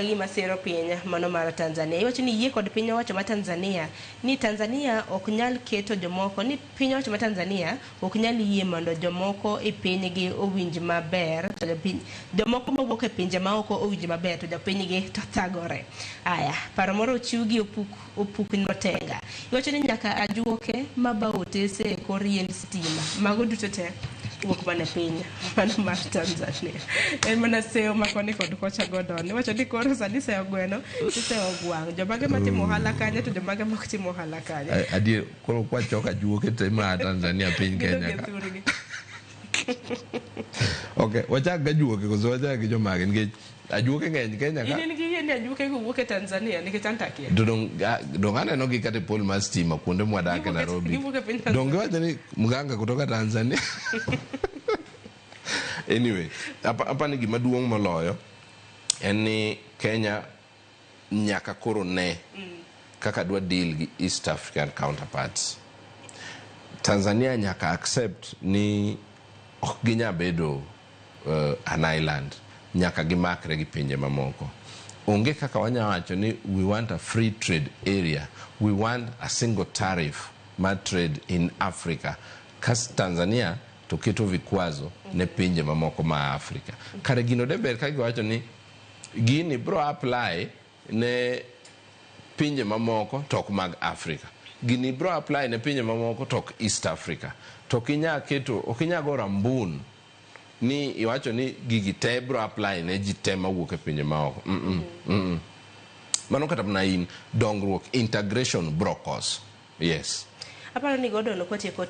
e gima siro piny mano mar Tanzania. Iwacho ni yie kod piny owacho ma Tanzania ni Tanzania ok nyal keto jomoko ni piny owacho ma Tanzania ok nyal yie mondo jomoko e pinygi owinj maber to jopiny jomoko mawuok e pinje maoko owinj maber to jopinygi to thagore. Aya, paro moro ochiw gi Opuk Opuk Notenga. Iwacho ni nyaka ajuoke mabawo otese e kor yiend stima. Mago duto te wuok mana e piny mano mar Tanzania. En mana seyo ma koni kod kocha Gordon. Iwacho ni koro sani seyo gweno tiseyo gwang'. Jomage matimo ohala kanye to jomage mok timo ohala kanye. Adier koro kwachoko ajuoke te ma Tanzania piny Gidog Kenya e ka. thurgi. Ok, wachak gi ajuoke koso wachak gi jomage nikech ajuoke ng'eny Kenya ka. In in gi yie ni ajuoke go wuok e Tanzania nikech an takia. To dong aneno gi kata e pol mar stima kuonde mwadake Nairobi. Giwuok e piny Tanzania. Dong giwacho ni mganga kutoka Tanzania. Anyway, apa ni gima duong' moloyo en ni Kenya nyaka koro ne kaka dwa deal gi East African counterparts. Tanzania nyaka accept ni ok ginya bedo an island, nyaka gimakre gi pinje mamoko. Onge kaka wanya wacho ni we want a free trade area, we want a single tariff mar trade in Africa. Kas Tanzania to keto vikwazo ne pinje mamoko ma Afrika. Kare gino de ber ka giwacho ni gini bro apply ne pinje mamoko to ok mag Afrika. Gini bro apply ne pinje mamoko to ok East Africa. To ok inya keto, ok inya go rambun ni iwacho ni gigi te bro apply ne ji te mawuok e pinje maoko. Mano kata mana in dongruok integration bro cause. Yes. Aparo ni Gordon kwatieko.